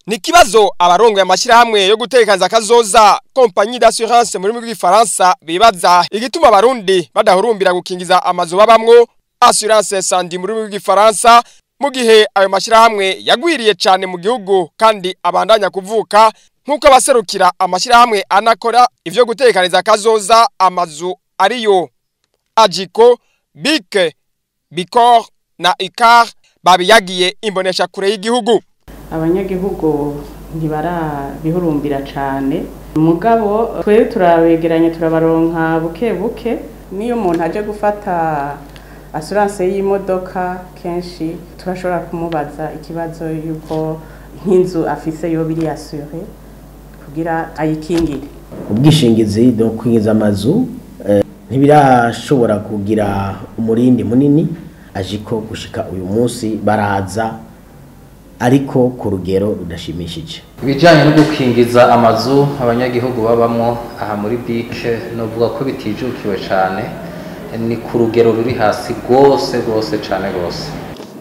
Ni kibazo abarongoye amashyirahamwe yo gutekanza akazoza, compagnie d'assurance muri rw'igifaransa, bibaza igituma abarundi badahurumbira gukingiza amazu babamwo, assurance incendie muri rw'igifaransa, mu gihe ayo mashyirahamwe yagwiriye cyane mu gihugu kandi abandanya kuvuka, nk'uko abaserukira amashyirahamwe anakora ivyo gutekaniza akazoza amazu ariyo Ajiko, Bike, Bikor na Ikar babiyagiye imbonesha kure y'igihugu. Abanyagihugu ntibarabihurumbira cyane, mugabo twe turabegeranye, turabaronka buke buke. Niyo umuntu aje gufata assurance y'imodoka, kenshi turashobora kumubaza ikibazo yuko nk'inzu afise yo biri assuré kugira ayikingire. Ubwishingizi no kwingiza amazu ntibirashobora kugira umurindi munini. Ajiko gushika uyu munsi baraza, ariko ku rugero rudashimishije. Ibijyanye no gukingiza amazu abanyagihugu babamwo, aha muri BIC novuga ko bitijukiwe cyane, ni ku rugero ruri hasi rwose rwose cyane rwose.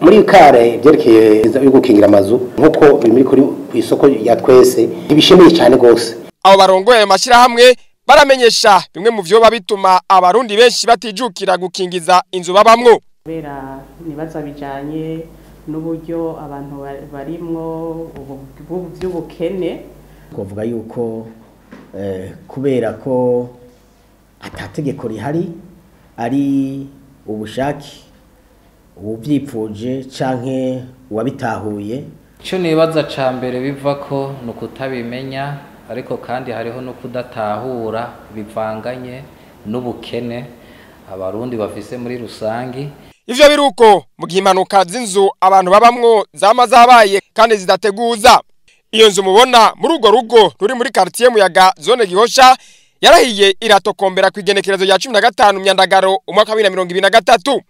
Muri kare byerekeye yo gukingira amazu, nk'uko biri kuri ku isoko ya twese, ntibishimiye cyane rwose. Abo barongoye ayo mashyirahamwe baramenyesha bimwe mu vyoba bituma abarundi benshi batijukira gukingiza inzu babamwo. Kubera nibaza bijanye n'uburyo abantu barimwo by'ubukene. Twavuga yuko kubera ko atategeko rihari, ari ubushake, uwuvyipfuje canke uwabitahuye. Icyo nibaza ca mbere biva ko ni ukutabimenya, ariko kandi hariho no kudatahura bivanganye n'ubukene abarundi bafise muri rusangi. Ivyo biruko mu gihe impanuka z'inzu abantu babamwo zama zabaye kandi zidateguza. Iyo nzu mubona muri urwo rugo ruri muri quartier Muyaga, zone Gihosha, yarahiye iratokombera ku igenekerezo rya 15 Myandagaro umwaka wa 2023.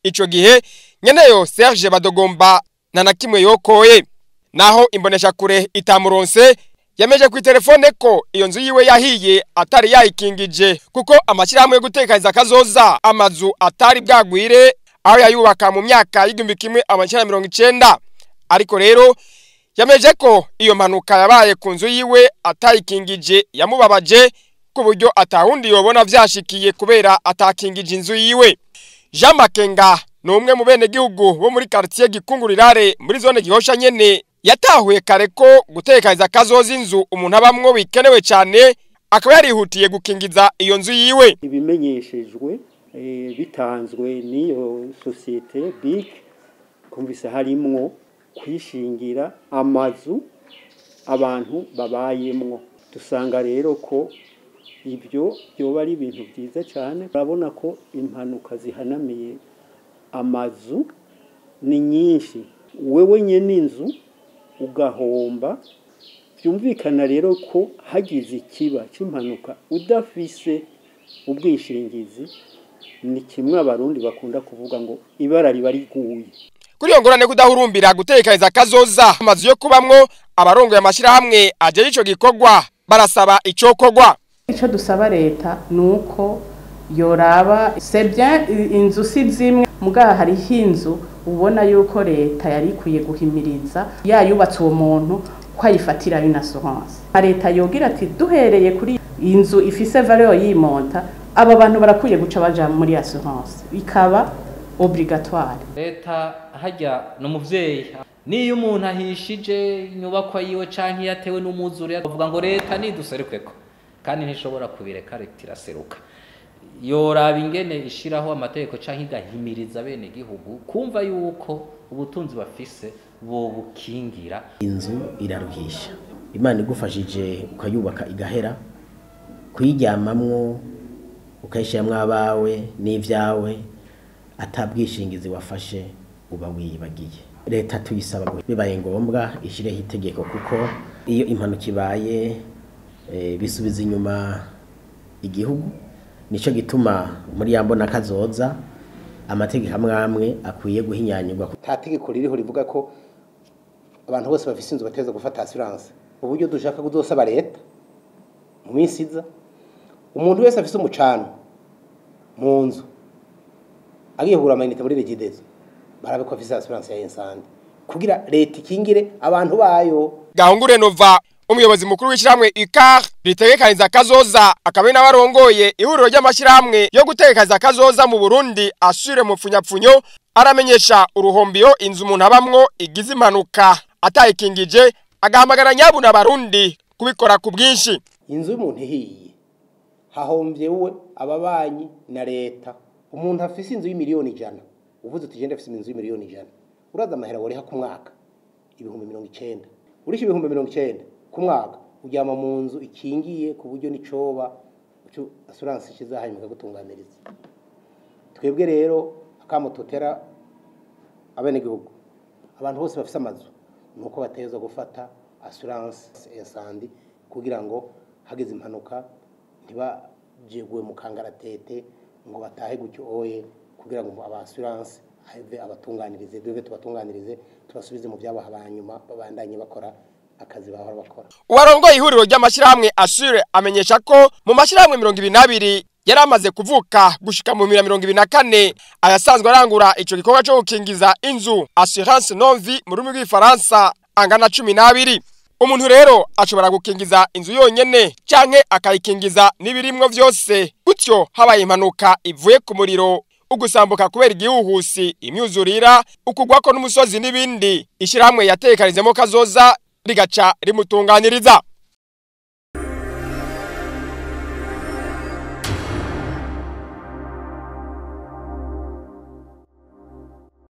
Ico gihe nyeneyo Serge Badogomba na nakimwe yokoye. Naho imbonesha kure itamuronse, yameje ku telefone ko iyo nzu yiwe yahiye atari yayikingije, kuko amashyirahamwe yo gutekaniza kazoza amazu atari bwagwire aho yayubaka mu myaka y'1990. Ariko rero yameje ko iyo mpanuka yabaye ku nzu yiwe atayikingije yamubabaje, ku buryo atawundi yobona vyashikiye kubera atakingije inzu yiwe. Jean Makenga ni umwe mu bene gihugu bo muri quartier Gikungurirare muri zone Gihosha nyene, yatahuye kare ko gutekaniza kazoza inzu umuntu abamwo bikenewe cyane, akaba yarihutiye gukingiza iyo nzu yiwe. Ibimenyeshejwe bitanzwe n'iyo sosiyete BIC, kumvise harimwo kwishingira amazu abantu babayemwo. Dusanga rero ko ibyo byoba ari ibintu byiza cyane. Urabona ko impanuka zihanamiye amazu ni nyinshi, wewe nyene inzu ugahomba. Byumvikana rero ko hagize ikiba cy'impanuka udafise ubwishingizi, ni kimwe abarundi bakunda kuvuga ngo ibara riba riguye. Kuri iyo ngorane kudahurumbira gutekaniza kazoza amazu yo kubamwo, abarongoye amashyirahamwe ajeje ico gikorwa barasaba icokorwa. Icyo dusaba leta ni uko yoraba, c'est bien, inzu si zimwe, mugaha hariho inzu ubona yuko leta yari ikwiye guhimiriza yayubatse uwo muntu ko ayifatira une assurance. Leta yogira ati duhereye kuri inzu ifise valeur y'imonta, aba bantu barakwiye guca baja muri assurance, ikaba obligatoire. Leta hajya ni umuvyeyi, niyo umuntu ahishije inyubakwa yiwe canke yatewe n'umwuzure, bavuga ngo leta niduserukeko, kandi ntishobora kubireka, leta iraseruka. Yoraba ingene ishiraho amategeko canke igahimiriza bene gihugu kumva yuko ubutunzi bafise bobukingira. Inzu iraruhisha, Imana igufashije ukayubaka igahera, kuyiryamamwo ukayishiramwo abawe n'ivyawe atabwishingizi wafashe, uba wiyibagiye. Leta tuyisaba bibaye ngombwa ishireho itegeko, kuko iyo impanuka ibaye bisubiza inyuma igihugu. Nico gituma muri ya mbona kazoza amategeko amwe amwe akwiye guhinyanyurwa. Nta tegeko ririho rivuga ko abantu bose bafise inzu bateza gufata assurance. Uburyo dushaka kuzosaba leta mu minsi iza, umuntu wese afise umucano mu nzu agiye kugura amayinite muri Regideso, barabe ko afise assurance ya incendie. Kugira leta ikingire abantu bayo. Gahungu Renova, umuyobozi mukuru w'ishyirahamwe UCAR ritegekaniza kazoza, akaba n'abarongoye ihuriro ry'amashyirahamwe yo gutegekaniza kazoza mu Burundi asure mu pfunyapfunyo, aramenyesha uruhombiyo inzu umuntu abamwo igize impanuka atayikingije, agahamagara nyabuna abarundi kubikora ku bwinshi. Inzu y'umuntu ihiye hahombye we, ababanyi na leta. Umuntu afise inzu y'imiliyoni 100, uvuze uti genda afise inzu y'imiliyoni 100, uraza amahera woriha ku mwaka 90,000, urisha 90,000 ku mwaka, uryama mu nzu ikingiye ku buryo nicoba assurance ikiza hanyuma ikagutunganiriza. Twebwe rero akamo tutera abenegihugu, abantu bose bafise amazu, nuko bateza gufata assurance incendie kugira ngo hageze impanuka ntibajegwe mu kangaratete ngo batahe gutyo oye, kugira ngo aba assurance ahave abatunganirize, duve tubatunganirize tubasubize mu byabo hanyuma babandanye bakora akazi bahora bakora. Uwarongoye ihuriro ry'amashyirahamwe Assure amenyesha ko mu mashyirahamwe 22 yari amaze kuvuka gushika mu 2024 ayasanzwe arangura ico gikorwa cyo gukingiza inzu assurance non vie mu rurimi rw'igifaransa angana 12. Umuntu rero ashobora gukingiza inzu yonyene canke akayikingiza n'ibirimwo vyose, gutyo habaye impanuka ivuye ku muriro, ugusambuka kubera igihuhusi, imyuzurira, ukugwako n'umusozi n'ibindi, ishyirahamwe yatekanizemo kazoza rigaca rimutunganiriza.